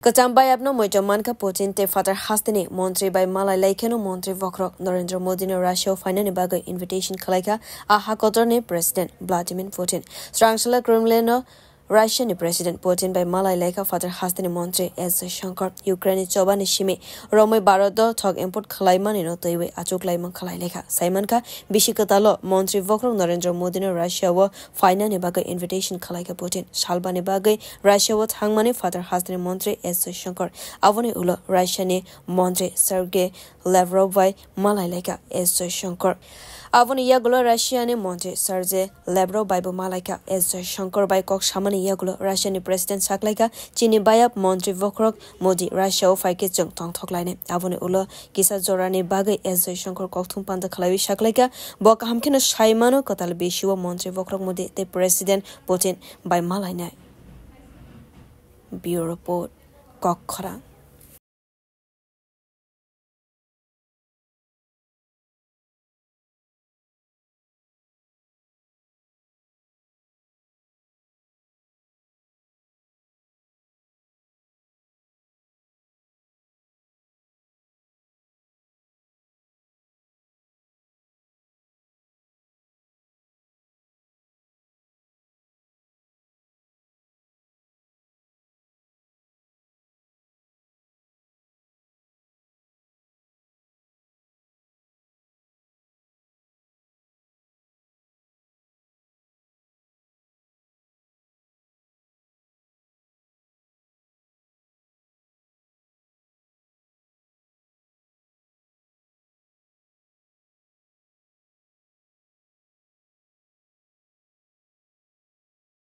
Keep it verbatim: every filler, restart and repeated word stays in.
Kwcham bayapno moito mankha Putin tei phatar hasteni montri bai malai laikheno montri bokhorok Narendra Modino Russia-o phainani bagwi invitation khwlaikha a hakotorni President Vladimir Putin. Srangsala Kremlino Russia-ni President Putin bai malai laikha phatar hasteni montri S Jaishankar. Ukraine-ni chobani simi romwi Bharat-o thok import khwlaimanino twiwi achuk laimang khwlai laikha. Saimankha bisi kwtalo montri bokhorok Narendra Modino Russia-o phainani bagwi invitation khwlaikha Putin. Salbani bagwi Russia-o thangmani phatar hasteni montri S Jaishankar. Aboni ulo Russia-ni montri Sergei Lavrov bai malai laikha S Jaishankar. Aboni yagulo Russia-ni montri Sergei Lavrov bai bo malaikha S Jaishankar bai kok samani yagulo Russia-ni President saklaikha, "Chini bayap montri bokhorok Modi Russia-o phaikhe chwng tongthok lainai." Aboni ulo kisa jorani bagwi S Jaishankar kokthum panda khwlaiwi saklaikha, "Bo kaham kheno saimano kwtal bisio montri bokhorok Modi tei President Putin bai malainai." Bureau Report, Kokkhorang.